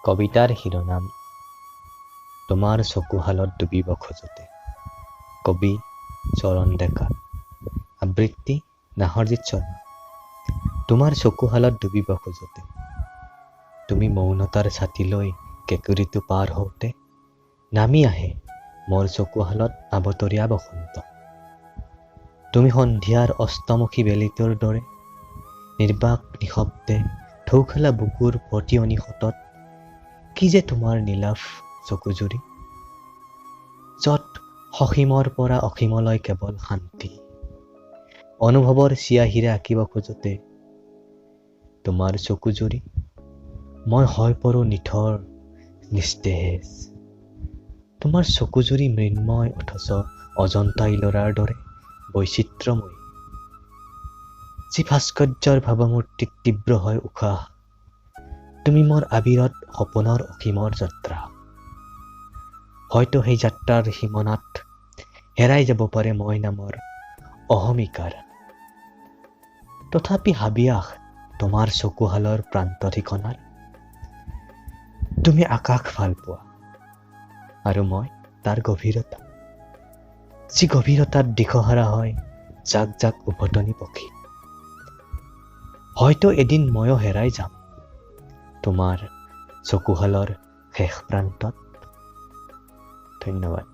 কবিতাৰ শিৰোনাম তোমাৰ চকুহালত ডুবিব খোজোতে। কবি চৰণ ডেকা। আবৃত্তি নাহৰজিৎ শৰ্মা। তোমাৰ চকুহালত ডুবিব খোজোতে, তুমি মৌনতাৰ ছাতি লৈ কেঁকুৰিটো পাৰ হওঁতে নামি আহে মোৰ চকুহালত আবতৰীয়া বসন্ত। তুমি সন্ধিয়াৰ অস্তমুখী বেলিটোৰ দৰে নিৰ্বাক নিশব্দে ঢৌ খেলা বুকুৰ পতিয়নী সোঁতত কি যে তোমাৰ নীলাভ চকুযুৰি, য'ত সসীমৰ পৰা অসীমলৈ কেৱল শান্তি। অনুভৱৰ চিয়াহীৰে আঁকিব খোজোতে তোমাৰ চকুযুৰি মই হৈ পৰোঁ নিথৰ নিস্তেজ। তোমাৰ চকুযুৰি মৃন্ময় অথচ অজন্তা ইলোৰাৰ দৰে বৈচিত্ৰ্যময়ী, যি ভাস্কৰ্যৰ ভাৱমূৰ্তিত তীব্ৰ হয় উশাহ। তুমি মোৰ আবিৰত সপোনৰ অসীমৰ যাত্ৰা। হয়তো সেই যাত্ৰাৰ সীমনাত হেৰাই যাব পাৰে মই নামৰ অহমিকাৰ, তথাপি হাবিয়াস তোমাৰ চকুহালৰ প্ৰান্ত ঠিকনাৰ। তুমি আকাশ ভাল পোৱা আৰু মই তাৰ গভীৰতা, যি গভীৰতাত দিশহাৰা হয় জাক জাক উভতনি পক্ষী। হয়তো এদিন ময়ো হেৰাই যাম তোমাৰ চকুহালৰ শেষ প্ৰান্তত। ধন্যবাদ।